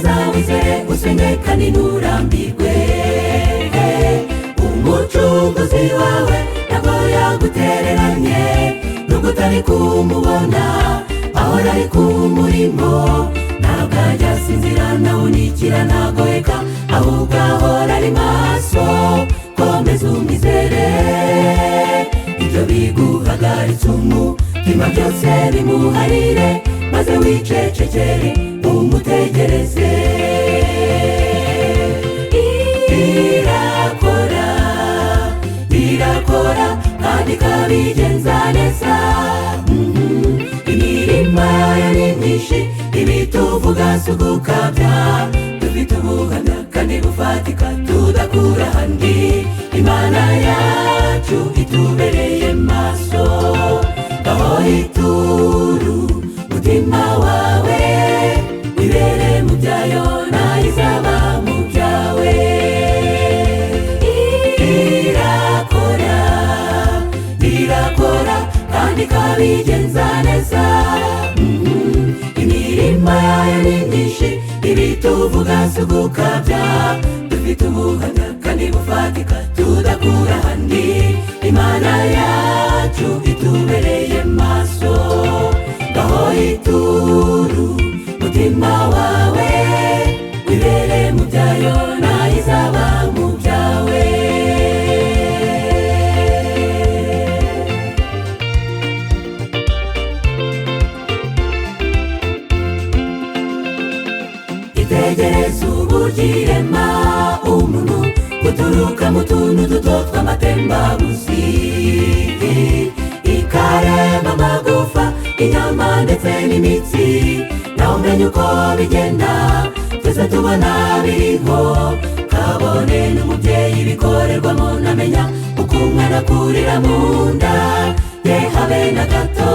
Komeza wizere usenge kandi nturambirwe. Umucunguzi wawe ntabwo yagutereranye, nubwo utari kumubona ahora ari ku murimo. Ntabwo ajya asinzira ntawunikira ntagoheka, ahubwo ahora ari maso. Komeza umwizere, ibyo biguhagaritse umutima byose bimuharire, maze wicecekere umutegereze. Irakora, irakora kandi ikabigenza neza. Imirimo yayo ni myinshi, ibituvuga si ugukabya. Dufite ubuhamya kandi bufatika tudakura ahandi. Imana yacu itubereye maso. Ngaho ituru mutima wawe, wibere mu byayo nayo izaba mu byawe. Irakora, irakora kandi ikabigenza neza. Imirimo yayo ni myinshi, ibituvuga si ugukabya. Dufite ubuhamya kandi bufatika tudakura ahandi. Imana yacu itubereye maso. Ngaho ituru mutima wawe, wibere mu byayo nayo izaba mu byawe. Itegereze uburyo irema umuntu guturuka mu tuntu duto tw'amatembabuzi, ikarema amagufa, inyama ndetse n'imitsi. Nawe umenya uko bigenda, twese tubona biriho. Kabone n'umubyeyi bikorerwamo ntamenya uko umwana akurira mu nda ye habe na gato.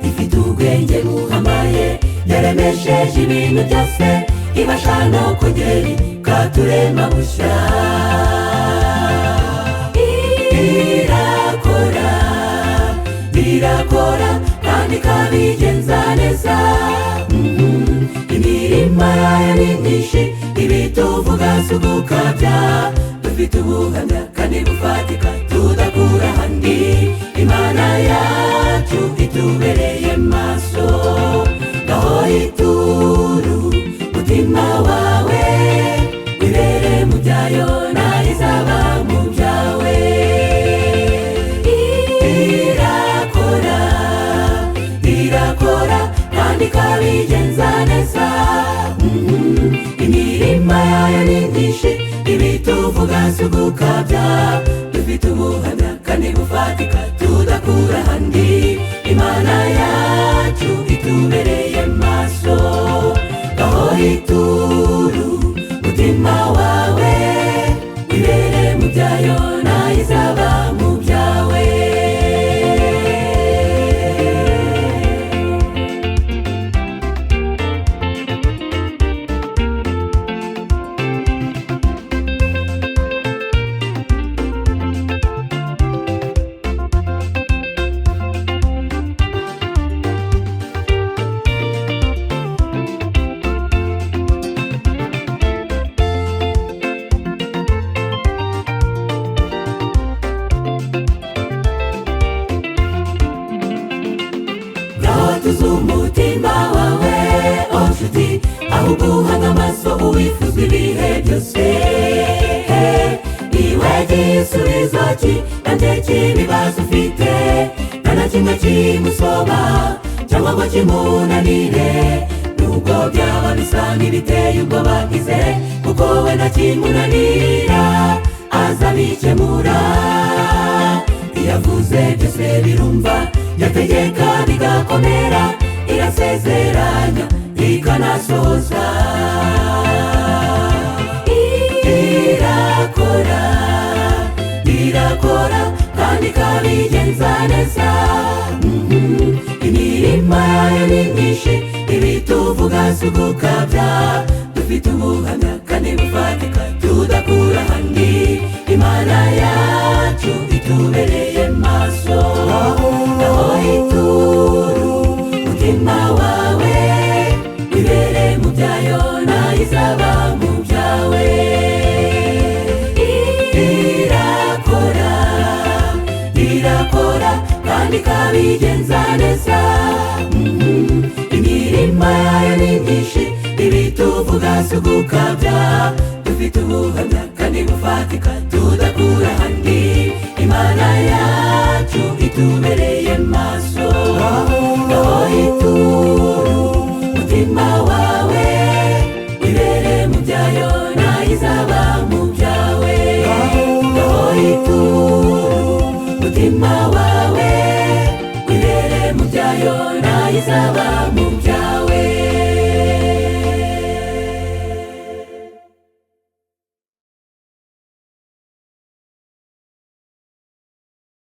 Ifite ubwenge buhambaye, yaremesheje ibintu byose, ibasha no kongera ikaturema bushya. Irakora, irakora kandi ikabigenza neza. Imirimo yayo ni myinshi, ibituvuga si ugukabya. Dufite ubuhamya kandi bufatika tudakura ahandi. Imana yacu itubereye maso. Ngaho ituru mutima wawe, wibere mu byayo nayo izaba mu byawe. Irakora, irakora kandi ikabigenza neza. Imirimo yayo ni myinshi, ibituvuga si ugukabya. Dufite ubuhamya kandi bufatika tudakura ahandi. Imana yacu itubereye maso. Ngaho ituru mutima wawe, wibere mu byayo nayo izaba mu byawe. Tuzi umutima wawe, oh nshuti, ahubwo uhanga amaso uwifuzwa ibihe byose. Niwe gisubizo kirambye cy'ibibazo ufite, nta na kimwe kimusoba cyangwa ngo kimunanire. Nubwo byaba bisa n'ibiteye ubwoba, izere kuko we ntakimunanira, azabikemura. Iyo avuze byose birumva, yategeka bigakomera, irasezeranya ikanasohoza. Irakora, irakora kandi ikabigenza neza. Imirimo yayo ni myinshi, ibituvuga si ugukabya. Dufite ubuhamya kandi bufatika tudakura ahandi. Imana yacu itubereye maso. Ngaho ituru mutima wawe, wibere mu byayo. byayo, nayo izaba mu byawe. Irakora, irakora kandi ikabigenza neza. Imirimo yayo ni myinshi, ibituvuga si ugukabya. Dufite ubuhamya kandi bufatika tudakura ahandi. Imana yacu itubereye maso. Ngaho ituru umutima wawe, wibere mu byayo, nayo izaba mu byawe. Ngaho ituru umutima wawe, wibere mu byayo, nayo izaba mu